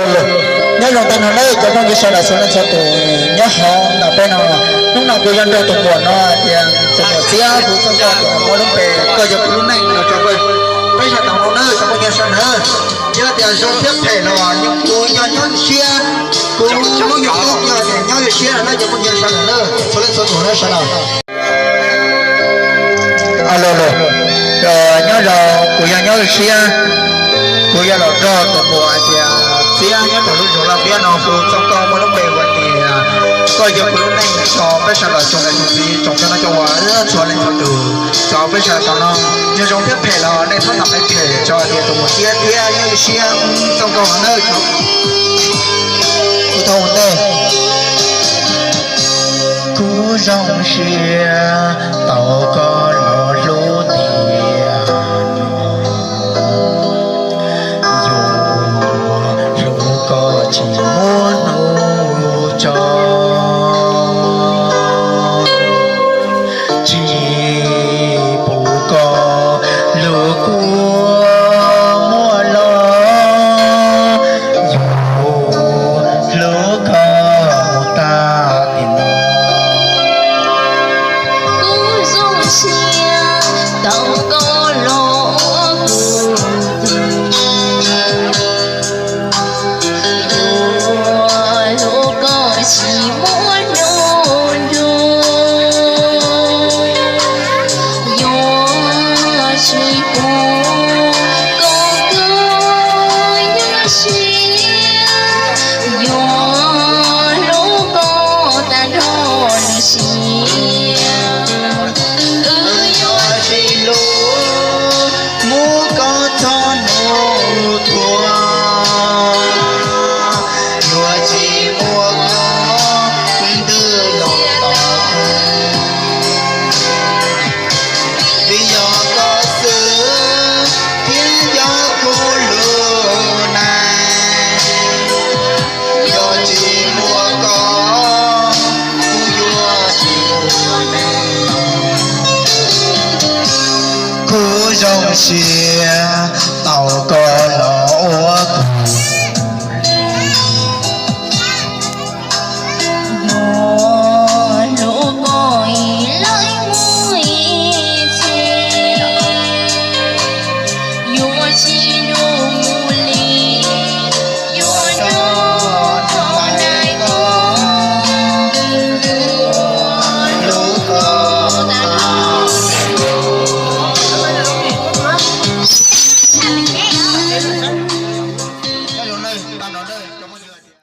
Nyob zoo tag nrho nawb cov phooj ywg sawv daws txhua leej txhua tus nyob hauv nram peb no. Hnub no kuv yuav nrog tus muam no hais tias tus muam Txiab kuv txoj nkauj tias muaj lub npe Koj yog kuv lub neej no rau peb, peb sawv daws mloog nawb cov phooj ywg sawv daws. Yog tias zoo thiab phem los kuv yog nyob siab, kuv lub YouTube yog tias nyob siab no nawb cov phooj ywg sawv daws nawb, txhua leej txhua tus nawb sawv daws. Nyob zoo, kuv yog nyob siab, kuv yog los nrog tus muam hais tias Txiab nyob rau lub zos Laj Piab no kuv txoj nkauj muaj lub npe hu tias Koj yog kuv lub neej tso peb sawv daws tsoom niam tsoom txiv tsoom cov no cov uas txhua leej txhua tus tso peb sawv daws tau mloog. Yog zoo thiab phem los nej txhob hnov phem tso tias tus muam Txiab thiab nyob siab txoj nkauj no nawb. Kuv thov ua ntej. Kuv zoo siab tau koj los hlub tiag no, yuav hlub koj tsis muaj hnub tso, tsis pub koj lub kua muag los, yuav hlub koj mus tag tim no. Kuv zoo siab tau koj los ua kuv txiv, yuav hlub koj tsis muaj hnub nyoog, yuav tsis pub koj kawg nyob siab, yuav hlub koj tag nrho lub siab. Wb yuav tsis hlub, muab koj txoj hnub tuag, yuav tsis muab koj ntwg los tau, vim yog koj xwb thiaj yog kuv lub neej. Yog tsis muaj koj, kuv yuav tsis ua neej. Kuv zoo siab tau koj los ua kuv li, yuav hlub koj ib leeg mus ib txhis, yuav tsis nrug mus li, yuav nrog thov nais koj, yuav hlub koj tag nrho.